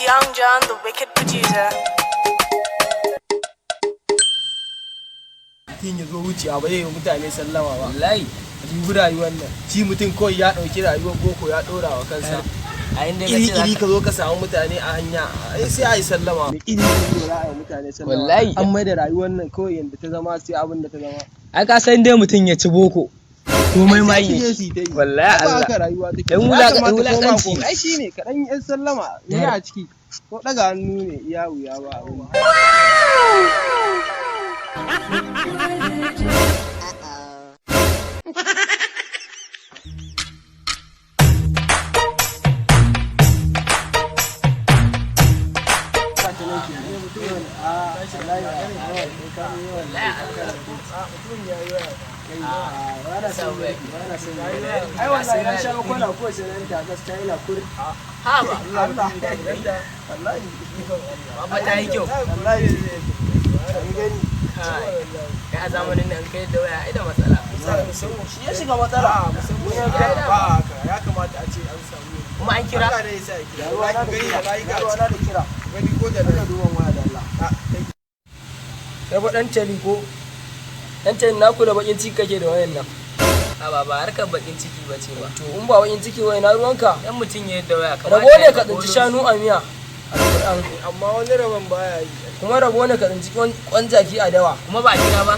It's Young John, the wicked producer. Mutum ya zo wucewa ba zai yi wa mutane sallama ba. Wallahi. Dubi rayuwar nan, shi mutum kawai ya ɗauki rayuwar boko ya ɗora wa kansa. A inda ka Iri ce iri za ka zo ka samu mutane a hanya, ai sai a yi sallama. Iri iri za a yi mutane sallama. Wallahi. An mai da rayuwar nan kawai yanda ta zama sai abin da ta zama. Ai ka san dai mutum ya ci boko, komai ma Sai su je yi. su yi ta yi. Wallahi Ai ba Allah. haka rayuwa take. Dan Ya kamata ko ba wulaƙanci. komai. Ai shine ka ɗan yi yan sallama ne a ciki, ko ɗaga hannu ne iya wuya ba abin. Ai wallahi na sha kwana ko sai nan ta gaskiya ina kur. Ha ba. Allah wallahi. Ba ta yi kyau. Wallahi an gani. Kai, a zamanin nan kai da waya ai da matsala. Shi ya shiga matsala. Ba haka ya kamata a ce an samu. Kuma an kira. Allah ne ya sa ya kira. Ruwa na da Gani kira, layi ruwa na da kira. Gani ko da Kada duban waya da Allah. Raba dan tali ko dan tali naku da bakin ciki kake da wayan nan. A ba ba harkar bakin ciki ba ce ba. To in ba bakin ciki wai na ruwanka? Dan mutum ya yadda waya kamata Rabo ne ya ka tsinci bonus. shanu a miya. Alƙur'an. Amma wani rabon baya yi. Kuma rabo ne ka tsinci kwan jaki a dawa. Kuma ba a kira ba.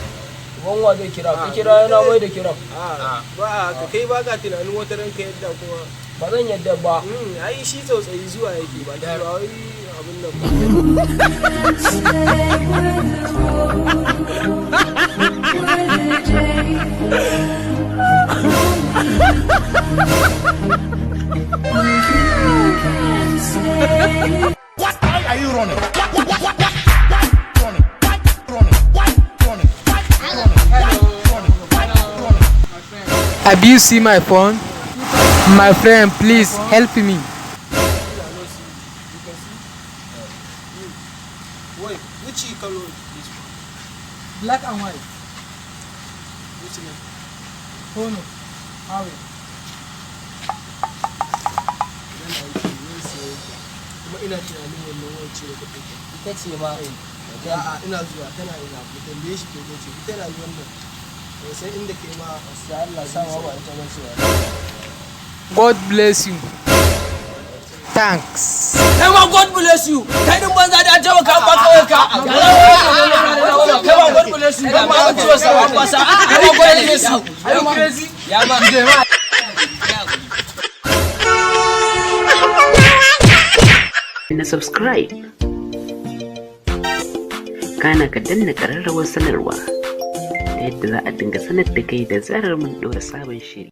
Uban wa zai kira? Ka kira yana mai da kiran. A ba haka, kai ba ka tunanin wata ranka yadda kuma. Ba zan yadda ba. Ai shi tsautsayi zuwa yake, ba ba wai abin nan ba. Why are you running? Why, running? Why, running? Why, running? Why, running? Why, running? Why, running? Have you seen my phone? My friend, please help me. Wait, which color is this one? Black and white. Which name? Hono. Awe. Zan aiki zan siyo ta. Kuma ina tunanin wannan wacce da kuɗi. Ita ce ma. A'a, ina zuwa, tana ina mu tambaye shi ko ce ita rayuwar nan. Ban san inda kai ma. Sai Allah sa ma ba ita ba ce. God bless you. Thanks. Kai ma God bless you. Kai din banza da an taimaka an baka wayarka. Kai ma God bless you. Kai ma an ciwo sa an basa. Kai ma God bless you. Are you crazy? Ya ma. Na subscribe, kana ka danna ƙararrawar sanarwa ta yadda za a dinga sanar da kai da zarar mun ɗora sabon shiri.